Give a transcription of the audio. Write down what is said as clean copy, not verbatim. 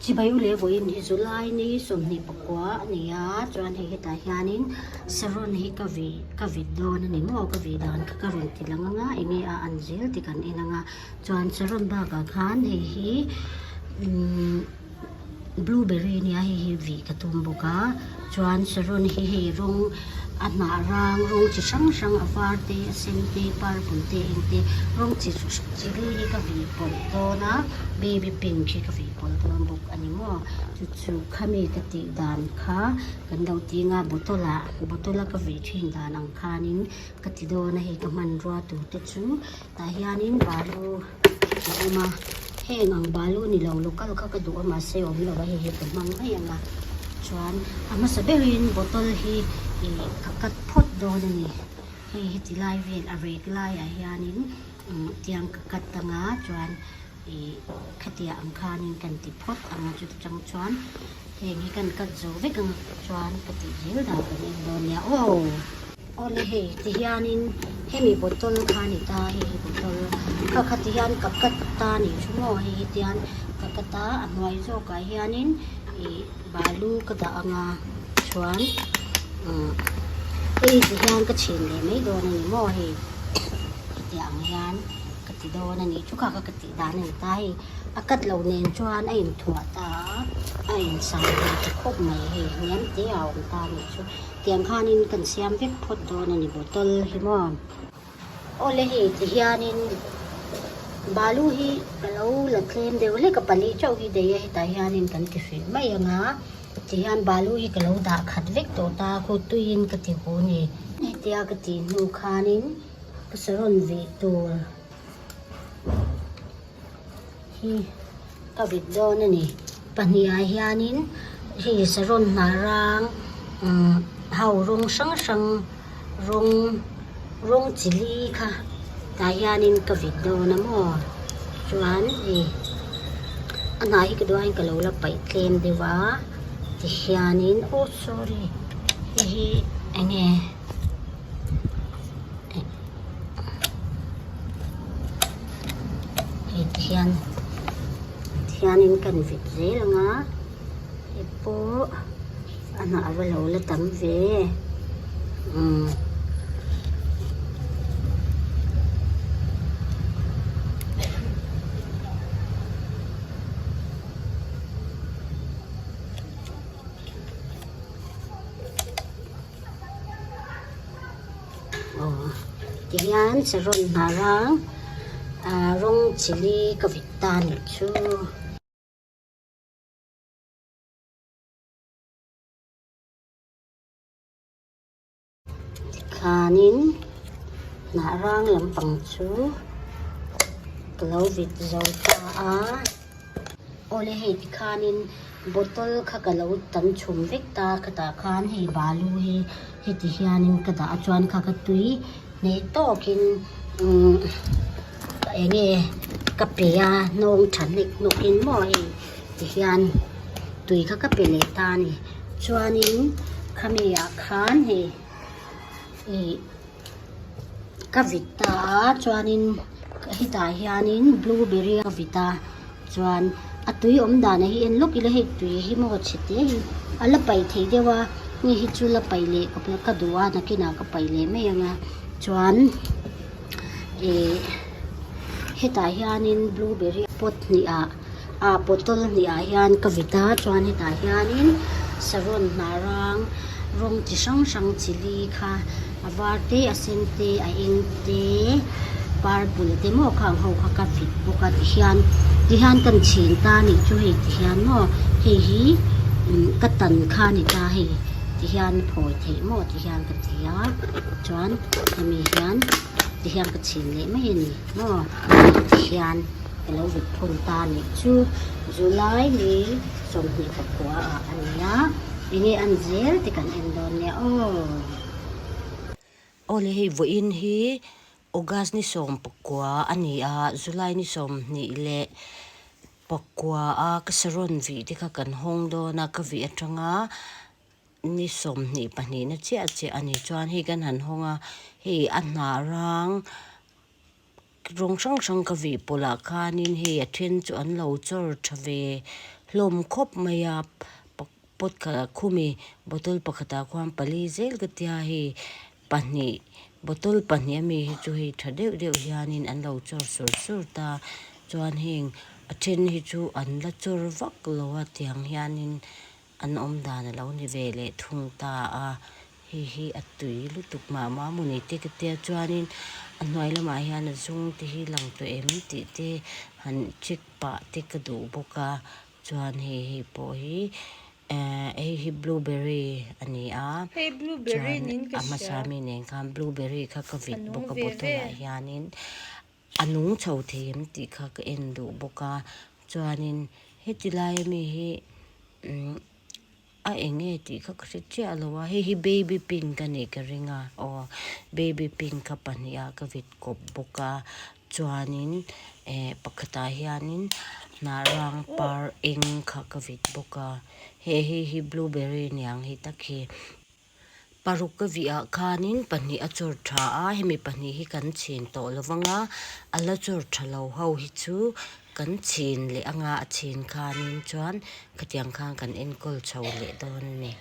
Chibai u leh vawiin hi July ni 24 a ni a, chuan hei hetah hianin saron hi ka vih ka vit dawn a ni maw ka vih dan kha ka rawn ti lang ang a enge a an zel tih kan en ang a chuan saron bakah khan hei hi umm blueberry a nia hei hi vih ka tum bawk a chuan saron hi hei rawng a hnah rang rawng chi hrang hrang a var te a sen te purple te eng te rawng chi chi li hi ka vih pawlh dawn a baby pink hi ka vih pawlh dawn bawk a ni maw chu chu khami ka tih dan kha kan lo ting a bottle ah bottle a ka vih thin dan ang khanin ka ti dawn a hei ka hmanrua tur te chu tah hianin balu a awm a heng ang balu ni lo local kha ka duh a mahse awm lo a hei hi ka hmang mai ang a chuan a hmasa berin bottle hi ih ka cut phawt dawn a ni hei heti lai vel a rek laiah hianin tiang ka cut ang a chuan ih khatiah ang khanin kan ti phawt ang a chuti chang chuan heng hi kan cut zo vek ang chuan ka tih zel dan kan en dawn nia aw. Awle hei ti hianin hemi bottle kha a ni ta hei hi bottle kha kha ti hian ka cut ta a nih chu maw hei hi tian ka cut a a hnuai zawkah hianin ih balu ka dah ang a chuan umm hei ti hian ka chhin leh mai dawn a ni maw hei hetiang ang hian ka ti dawn a nih chu kha kha ka tih dan a ni ta hei a cut loh nen chuan a inthuah ta a a insang ve ta khawp mai hei hniam te a awm ta a nih chu. Tiang khanin kan siam vek phawt dawn a ni bottle hi maw. Awle hei ti hianin balu hi ka lo la tlem deuh hlek a pali chauh hi daih a hetah hianin kan ti hrih mai ang a tihian balu hi ka lo dah khat vek tawh ta khu tuiin ka ti hu ni. Hetia ka tih hnu khanin ka saron vih tur. Hi ka vit dawn a ni pahnih ah hianin hei saron hnah rang umm ho rawng hrang hrang rawng rawng chi li kha tah hianin ka vit dawn a maw chuan hei a hnah hi ka duh aiin ka lo la paih tlem deuh a tihianin oh sorry hei hi eng nge. Hei tihian tihianin kan vit zel ang a hei pawh a hnah va lo la tam ve umm. Aw tihian saron hnah rang ah rawng chili ka vit ta a nih chu. Tikhanin hnah rang lampang chu ka lo vit zo ta a. Awle hei tikhanin bottle kha ka lo tam chhum vek ta khatah khan hei balu hi heti hianin ka dah a chuan kha ka tui hneh tawkin umm eng nge ka pe a hnawng tha hnek hnawkin maw hei tihian tui kha ka pe leh ta a ni chuanin khami ah khan hei ih. Ka vit ta a chuanin hetah hianin blueberry a vit a chuan a tui awm dan hi en lawk ila hei tui hi maw chhe te hi a la paih theih deuh a hei hi chu la paih leh ka duh a nakinah ka paih leh mai ang a chuan ih hetah hianin blueberry pot hnih ah ah bottle hnih ah hian ka vit a chuan hetah hianin saron hnah rang rawng chi hrang hrang chili kha a var te a sen te a eng te purple te maw khang ho kha ka vit bawk a tihian tihian kan chhin ta a nih chu hei tihian maw hei hi ka tan kha a ni ta hei tihian phawi theih maw tihian ka ti a chuan hemi hian tihian ka chhin leh mai a ni maw tihian. Ka lo vit phun ta nih chu July ni 29 ah a ni a, enge an zel te kan en dawn nia aw. Awle hei vawiin hi August ni 19 a ni a, July ni 29 a ka saron vih te kha kan hawng dawn a, ka vih atanga ni 22 na chiah chiah a ni chuan hei kan han hawng a, hei a hnah rang Rawng hrang hrang ka vih pawlh ah khanin hei a then chu an lo chawr tha ve hlawm khawp mai a pot khat khumi bottle pakhatah khuan pali zel ka tia hei pahnih bottle pahnih ami hi chu hei tha deuh deuh hianin an lo chawr sur sur ta chuan heng a then hi chu an la chawr vak lo a tiang hianin an awm dan a lo ni ve leh thung ta a hei hi a tui lutuk mah mah a mawni te ka tia chuanin a hnuai lamah hian a zung te hi lang tawh em tih te han check pah te ka duh bawk a chuan hei hei pawh hi ehh hei hi blueberry a ni a Hei blueberry chuan niin ka a hmasa hria. mi nen khan blueberry kha ka A vit nung bawk a ve bottle ve. ah hianin a nung chho thei em tih kha ka en duh bawk a chuanin heti lai ami hi umm a eng nge tih kha ka hre chiah lo a hei hi baby pink a nih ka ring a aw baby pink kha pahnih ah ka vit kawp bawk a chuanin eh pakhatah hianin hnah rang par eng kha ka vit bawk a he hei hi blueberry niang hi tak hi. Paruk ka vih ah khanin pahnih a chawr tha a hemi pahnih hi kan chhin tawh lo vang a a la chawr tha lo ho hi chu kan chhin leh anga a chhin khanin chuan khatiang khan kan enkawl chho leh dawn a ni.